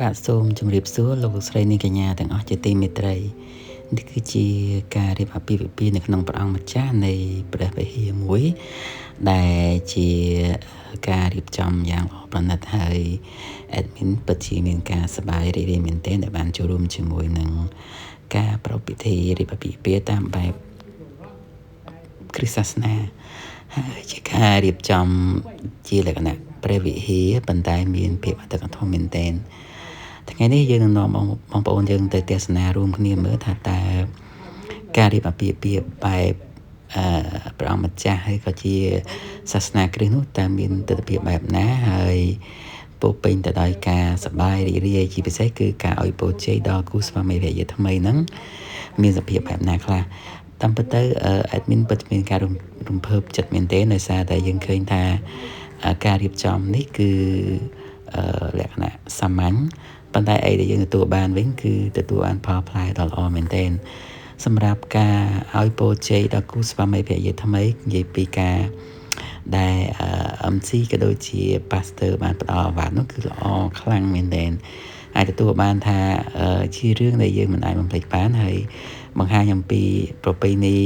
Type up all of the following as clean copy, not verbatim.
បាទសូមជម្រាបសួរលោកលោកស្រីនាងកញ្ញាទាំងអស់ជាទីមេត្រីនេះគឺជាការរៀបអាពាហ៍ពិពាហ៍នៅក្នុងព្រះអង្គម្ចាស់នៃព្រះវិហារមួយដែលជាការរៀបចំយ៉ាងល្អប្រណិតហើយ admin ពិតជាមានការសប្បាយរីករាយមែនទែនដែលបានចូលរួមជាមួយនឹងការប្រារព្ធពិធីរៀបអាពាហ៍ពិពាហ៍តាមបែបគ្រិស្តសាសនាហើយជាការរៀបចំជាលក្ខណៈព្រះវិហារប៉ុន្តែមានភាពអធិកអធមមែនទែនថ្ងៃនេះយើងនឹងនាំបងប្អូនយើងទៅទស្សនារួមគ្នាមើលថាតើការរៀបអាពាហ៍ពិពាហ៍បែបព្រះអង្គម្ចាស់ហើយក៏ជាសាសនាគ្រិស្តនោះតើមានទិដ្ឋភាពបែបណាហើយពោពេញទៅដោយការសប្បាយរីករាយជាពិសេសគឺការឲ្យពរជ័យដល់គូស្វាមីភរិយាថ្មីហ្នឹងមានសភាពបែបណាខ្លះតាមពិតទៅ admin ពិតជាមានការរំភើបចិត្តមែនទេដោយសារតែយើងឃើញថាការរៀបចំនេះគឺលក្ខណៈសាមញ្ញប៉ុន្តែអីដែលយើងទទួលបានវិញគឺទទួលបានផលផ្លែដ៏ល្អមែនទែនសម្រាប់ការឲ្យពរជ័យដល់គូស្វាមីភរិយាថ្មីនិយាយពីការដែល MC ក៏ដូចជា Pastor បានផ្ដល់អាវ៉ាត់នោះគឺល្អខ្លាំងមែនទែនអាចទទួលបានថាជារឿងដែលយើងមិនអាចបំភ្លេចបានហើយបង្ហាញអំពីប្រពៃណី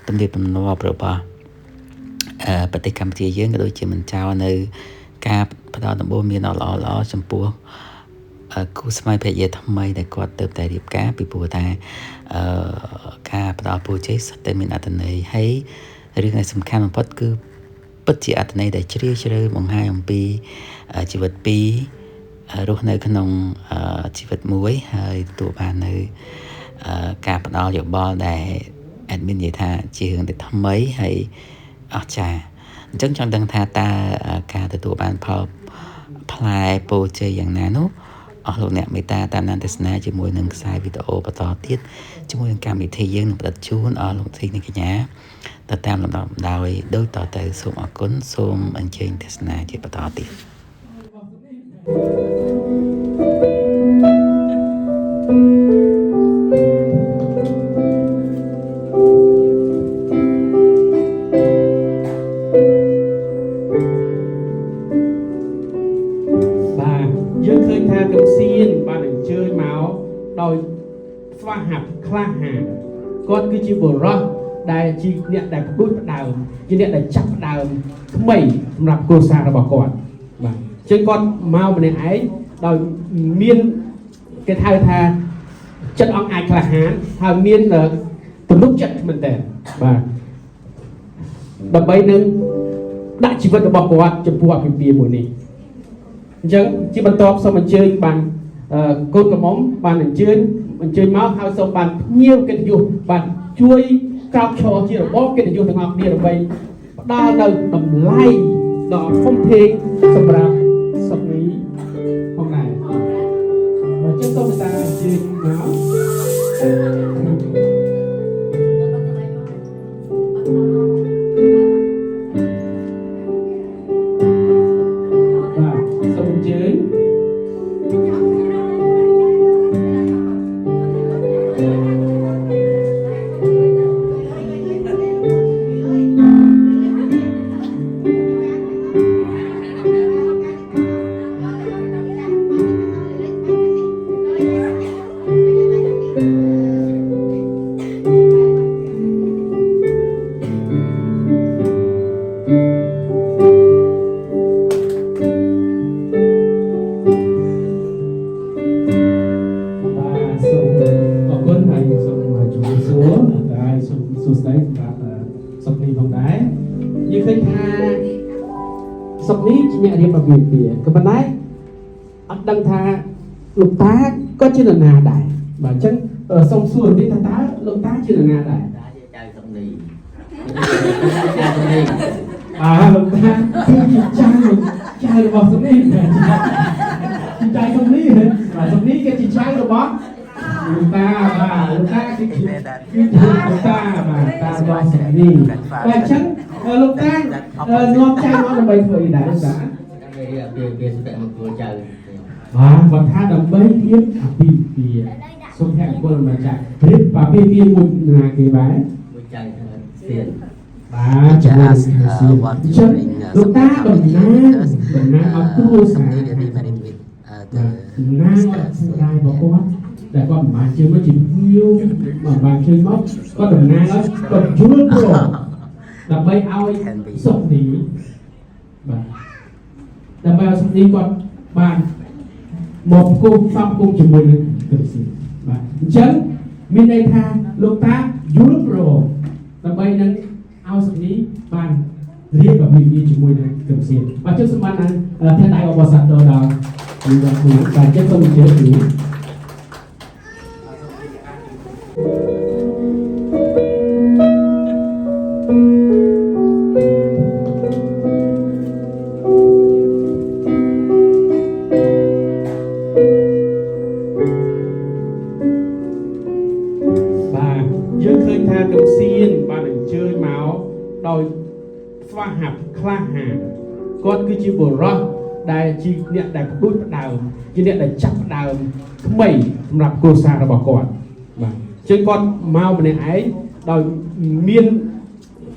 ទំនៀមទម្លាប់របស់ប្រទេសកម្ពុជាយើងក៏ដូចជាមិនចោលនៅការផ្ដល់ដំបូន្មានដ៏ល្អៗចំពោះគូស្វាមីភរិយាថ្មីដែលគាត់ទៅតែរៀបការពីព្រោះថាការផ្ដល់ពរជ័យសុទ្ធតែមានអត្ថន័យហើយរឿងដែលសំខាន់បំផុតគឺពិតជាអត្ថន័យដែលជ្រាលជ្រៅបង្ហាញអំពីជីវិតពីររស់នៅក្នុងជីវិតមួយហើយទទួលបាននៅការផ្ដល់យោបល់ដែល admin និយាយថាជារឿងដែលថ្មីហើយអស្ចារ្យអញ្ចឹងចង់ដឹងថាតើការទទួលបានផលផ្លែពរជ័យយ៉ាងណានោះអស់លោកអ្នកមេត្តាតាមដានទស្សនាជាមួយនឹងខ្សែវីដេអូបន្តទៀតជាមួយនឹងកម្មវិធីយើងនឹងផ្ដិតជូនអស់លោកធីនិងកញ្ញាទៅតាមលំដាប់ដោយដូចតទៅសូមអរគុណសូមអញ្ជើញទស្សនាជាបន្តទៀត បាទយើងឃើញថាកំសៀនបានអញ្ជើញមកដោយស្វាហាប់ក្លាហានគាត់គឺជាបុរសដែលជាអ្នកដែលផ្ដួចផ្ដើមជាអ្នកដែលចាប់ផ្ដើមថ្មីសម្រាប់គ្រួសាររបស់គាត់បាទអញ្ចឹងគាត់មកម្នាក់ឯងដោយមានគេហៅថាចិត្តអង្គអាចក្លាហានហើយមានទំនុកចិត្តមែនតើបាទដើម្បីនឹងដាក់ជីវិតរបស់គាត់ចំពោះអាពាហ៍ពិពាហ៍មួយនេះ អញ្ចឹងជាបន្ទាប់សូមអញ្ជើញបានកូនក្រមុំបានអញ្ជើញអញ្ជើញមកហើយសូមបានភ្ញៀវកិត្តិយសបានជួយក្រោកឈរជារបបកិត្តិយសទាំងអស់គ្នាដើម្បីផ្ដល់នៅតម្លៃដ៏ធំធេងសម្រាប់សុកនេះផងដែរបើចឹងសូមមេត្តាអញ្ជើញមក បាទសូមអញ្ជើញ បាទសូមអរគុណហើយសូមជម្រាបសួរហើយសូមសួស្តីសម្រាប់សុកនេះផងដែរយើងឃើញថាសុកនេះជាអ្នករៀបអាពាហ៍ពិពាហ៍ក៏ប៉ុន្តែអត់ដឹងថាលោកតាក៏ជានរណាដែរបាទអញ្ចឹងសូមសួរបន្តិចថាតើលោកតាជានរណាដែរ តាជាចៅសុកនីចៅសុកនី បាទលោកតាគឺជាចៅចៅរបស់សុកនេះជាចៅសុកនេះបាទសុកនេះគឺជាចៅរបស់លោកតាបាទលោកតាគឺជា គឺលោកតាបាទតារបស់សុកនេះបាទអញ្ចឹងលោកតានាំចៅមកដើម្បីធ្វើអីដែរលោកតា ដើម្បីរៀបអាពាហ៍ពិពាហ៍សុភមង្គលចៅ បាទគាត់ថាដើម្បីរៀបអាពាហ៍ពិពាហ៍សុភមង្គលមកចារៀបអាពាហ៍ពិពាហ៍មួយណាគេបាទ មួយចៅសៀន បាទជាមួយ Just នឹង what អញ្ចឹង you bring លោកតា some តំណាង with us. តំណាងឲ្យគ្រួ Some សារ will be married with the តំណាងឲ្យឪពុកម្ដាយរបស់គាត់ដែលគាត់មិនបានជឿមកជាភ្ញៀវមិនបានជឿមកគាត់តំណាងឲ្យគាត់យល់ព្រមដើម្បីឲ្យសុខនេះបាទដើម្បីឲ្យសុខនេះគាត់បានមកគុំសំគុំជាមួយនឹងគ្រីស្ទបាទអញ្ចឹងមានន័យថាលោកតាយល់ព្រមដើម្បីនឹងឲ្យសុខនេះបានរៀបអាពាហ៍ពិពាហ៍ជាមួយនឹងគ្រីស្ទបាទជិះសម្បត្តិនឹងធានដៃអបអរសាទរដល់លោកគ្រូបាទជិះសូមអញ្ជើញគ្រូ បាទយើងឃើញថាកំសៀនបានអញ្ជើញមកដោយស្វាហាប់ក្លាហានគាត់គឺជាបុរសដែលជាអ្នកដែលផ្ដួចផ្ដើមជាអ្នកដែលចាប់ផ្ដើមថ្មីសម្រាប់គ្រួសាររបស់គាត់បាទអញ្ចឹងគាត់មកម្នាក់ឯងដោយមាន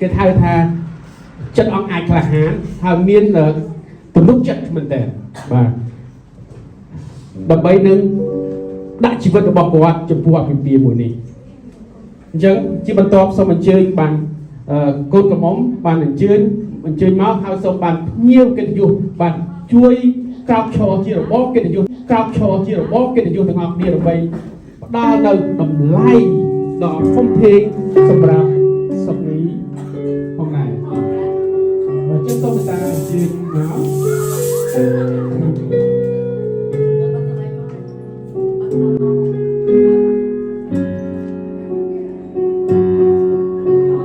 គេហៅថាចិត្តអង្គអាចក្លាហានហើយមានទំនុកចិត្តមែនតើបាទដើម្បីនឹងដាក់ជីវិតរបស់គាត់ចំពោះអាពាហ៍ពិពាហ៍មួយនេះ អញ្ចឹងជាបន្ទាប់សូមអញ្ជើញបានអឺកូនក្រមុំបានអញ្ជើញអញ្ជើញមកហើយសូមបានភ្ញៀវកិត្តិយសបានជួយក្រោកឈរជារបបកិត្តិយសក្រោកឈរជារបបកិត្តិយសទាំងអស់គ្នាដើម្បីផ្ដល់នៅតម្លៃដ៏ធំធេងសម្រាប់សុខនេះផងដែរបើចឹងសូមតាអញ្ជើញមក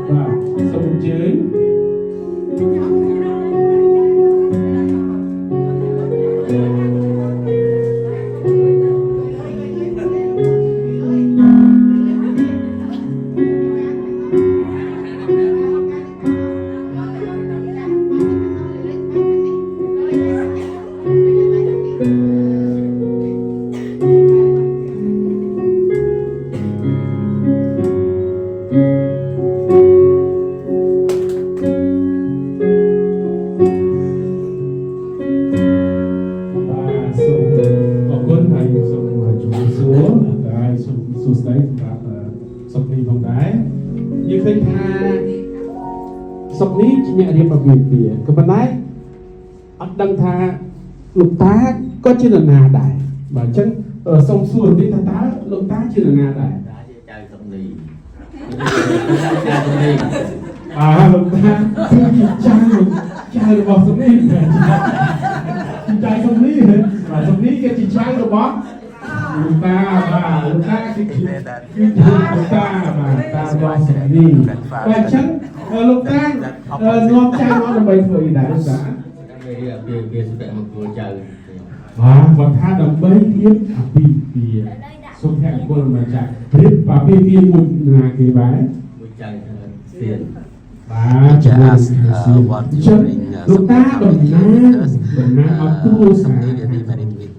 បាទសូមអញ្ជើញ បាទសូមអរគុណហើយសូមជម្រាបសួរហើយសូមសួស្តីសម្រាប់សុកនេះផងដែរយើងឃើញថាសុកនេះជាអ្នករៀបអាពាហ៍ពិពាហ៍ក៏ប៉ុន្តែអត់ដឹងថាលោកតាក៏ជានរណាដែរបាទអញ្ចឹងសូមសួរបន្តិចថាតើលោកតាជានរណាដែរ តាជាចៅសុកនីចៅសុកនី បាទលោកតាគឺជាចៅចៅរបស់សុកនេះជាចៅសុកនេះបាទសុកនេះគឺជាចៅរបស់ លោកតាបាទលោកតាគឺគឺលោកតាបាទតារបស់សុនីបាទអញ្ចឹងលោកតានាំចៅមកដើម្បីធ្វើអីដែរលោកតា ដើម្បីរៀបអាពាហ៍ពិពាហ៍សុភមង្គលចៅ បាទគាត់ថាដើម្បីរៀបអាពាហ៍ពិពាហ៍សុភមង្គលមកចារៀបអាពាហ៍ពិពាហ៍មួយណាគេបាទ មួយចៅសៀន បាទ Just ask what you អញ្ចឹង bring លោកតា Somni តំណា here ង because តំណាងឲ្យគ្រួសារ Somni will be married with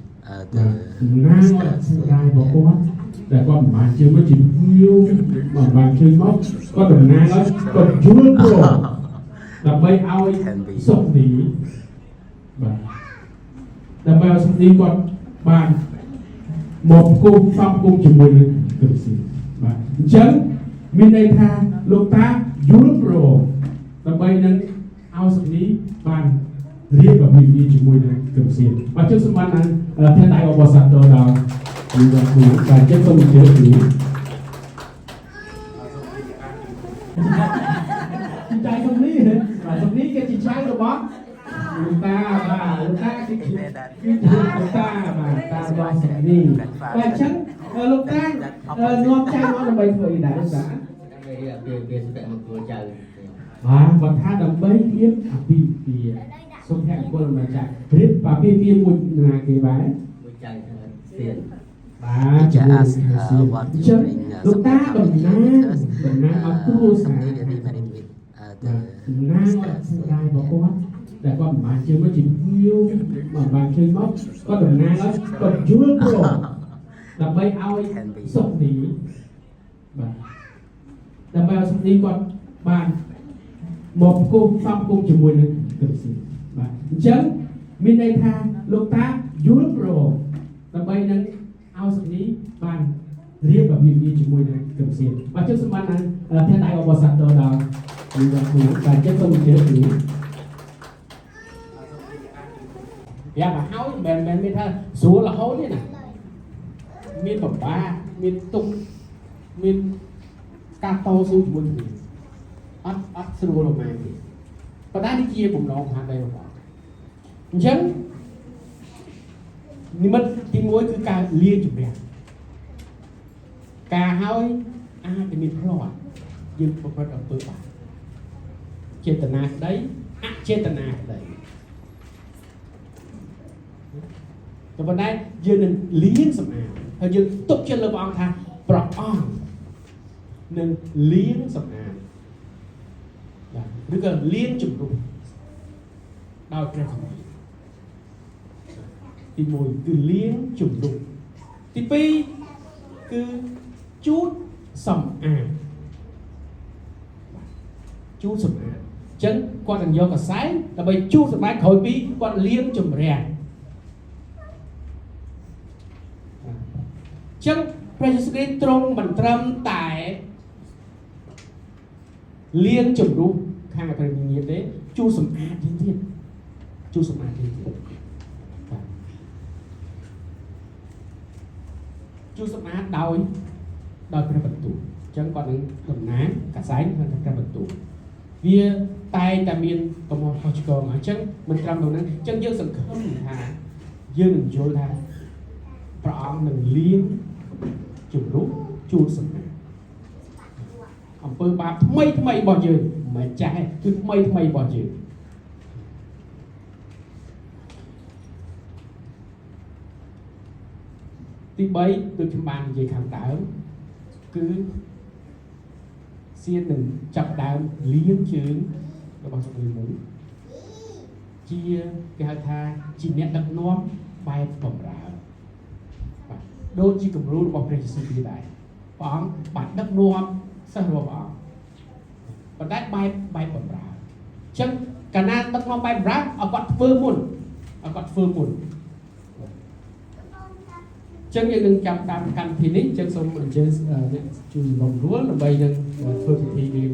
the តំណាងឲ្យ Mr. ឪពុកម្ដាយរបស់គាត់ដែលគាត់មិនបានជឿមកជាភ្ញៀវមិនបានជឿមកគាត់តំណាងឲ្យគាត់យល់ព្រមដើម្បីឲ្យ Can be. សុខនេះបាទដើម្បីឲ្យសុខនេះគាត់បានមកគុំសំគុំជាមួយនឹងគ្រីស្ទបាទអញ្ចឹងមានន័យថាលោកតាយល់ព្រមដើម្បីនឹងឲ្យសុខនេះបានរៀបអាពាហ៍ពិពាហ៍ជាមួយនឹងគ្រីស្ទបាទជិះសម្បត្តិនឹងធានដៃអបអរសាទរដល់លោកគ្រូបាទជិះសូមអញ្ជើញគ្រូ ជាចៅសុំនេះបាទសុំនេះគឺជាចៅរបស់លោកតាបាទលោកតាគឺគឺលោកតាបាទតារបស់សុំនេះបាទអញ្ចឹងលោកតានាំចៅមកដើម្បីធ្វើអីដែរលោកតា ដើម្បីរៀបអាពាហ៍ពិពាហ៍សុភមង្គលចៅ បាទគាត់ថាដើម្បីរៀបអាពាហ៍ពិពាហ៍សុភមង្គលមកចារៀបអាពាហ៍ពិពាហ៍មួយណាគេបាទ មួយចៅសៀន បាទ Just ask what you អញ្ចឹង bring លោកតា Somni តំណា here ង because តំណាងឲ្យគ្រួសារ Somni will be married with the តំណាងឲ្យ Mr. ឪពុកម្ដាយរបស់គាត់ដែលគាត់មិនបានជឿមកជាភ្ញៀវមិនបានជឿមកគាត់តំណាងឲ្យគាត់យល់ព្រមដើម្បីឲ្យ Can be. សុខនេះបាទដើម្បីឲ្យសុខនេះគាត់បានមកគុំសំគុំជាមួយនឹងគ្រីស្ទបាទអញ្ចឹងមានន័យថាលោកតាយល់ព្រម បានរៀបអាពាហ៍ពិពាហ៍ជាមួយនឹងគឹមសៀនបាទជិះសម្បត្តិណាផ្ទះដៃអបអរសាទរដល់លោកគ្រូបាទជិះសូមអញ្ជើញគ្រូយ៉ាមកហើយមិនមែនមានថាស្រួលរហូតទេណាមានពិបាកមានទុក្ខមានការតស៊ូជាមួយគ្នាអត់អត់ស្រួលប្រហែលទេប៉ុន្តែនេះជាបំណងខាងដីរបស់អញ្ចឹងនិមិត្តទី1គឺការលាងជម្រះការហើយអាចจะមានផ្លាត់យើងប្រព្រឹត្តអំពើបាបចេតនាក្តីអចេតនាក្តីតែប៉ុន្តែយើងនឹងលាងសម្អាតហើយយើងទុកចិត្តលើព្រះអង្គថាព្រះអង្គនឹងលាងសម្អាតបាទឬក៏លាងជំរុះដោយព្រះគម្ពីរទី1គឺលាងជំរុះទី2គឺជូតសម្អាតជូតសម្អាតអញ្ចឹងគាត់នឹងយកកសែងដើម្បីជូតសម្អាតក្រោយពីគាត់លាងជម្រះអញ្ចឹងព្រះយេស៊ូវគ្រីស្ទទ្រង់មិនត្រឹមតែលាងជំរុះខាងព្រះវិញ្ញាណទេជូតសម្អាតយើងទៀតជូតសម្អាតយើងទៀតបាទជូតសម្អាតដោយដោយព្រះបន្ទូលអញ្ចឹងគាត់នឹងតំណាងកសែងនិងព្រះបន្ទូលវាតែងតែមានកំហុសខុសឆ្គងអញ្ចឹងមិនត្រឹមតែហ្នឹងអញ្ចឹងយើងសង្ឃឹមថាយើងនឹងយល់ថាព្រះអង្គនឹងលាងជំរុះជូតសម្អាតអំពើបាបថ្មីថ្មីរបស់យើងមិនមែនចាស់ទេគឺថ្មីថ្មីរបស់យើងទី3ដូចខ្ញុំបាននិយាយខាងដើមគឺសៀននឹងចាប់ដើមលាងជើងរបស់សុខលីមួយជាគេហៅថាជាអ្នកដឹកនាំបែបបំរើបាទដូចជាគំរូរបស់ព្រះយេស៊ូវគ្រីស្ទដែរព្រះអង្គបានដឹកនាំសិស្សរបស់ព្រះអង្គប៉ុន្តែបែបបែបបំរើអញ្ចឹងកាលណាដឹកនាំបែបបំរើឲ្យគាត់ធ្វើមុនឲ្យគាត់ធ្វើមុនចឹងយើងនឹងចាប់តាមកម្មវិធីនេះចឹងសូមអញ្ជើញអ្នកជួយសម្របសម្រួលដើម្បីនឹងធ្វើពិធីនេះ។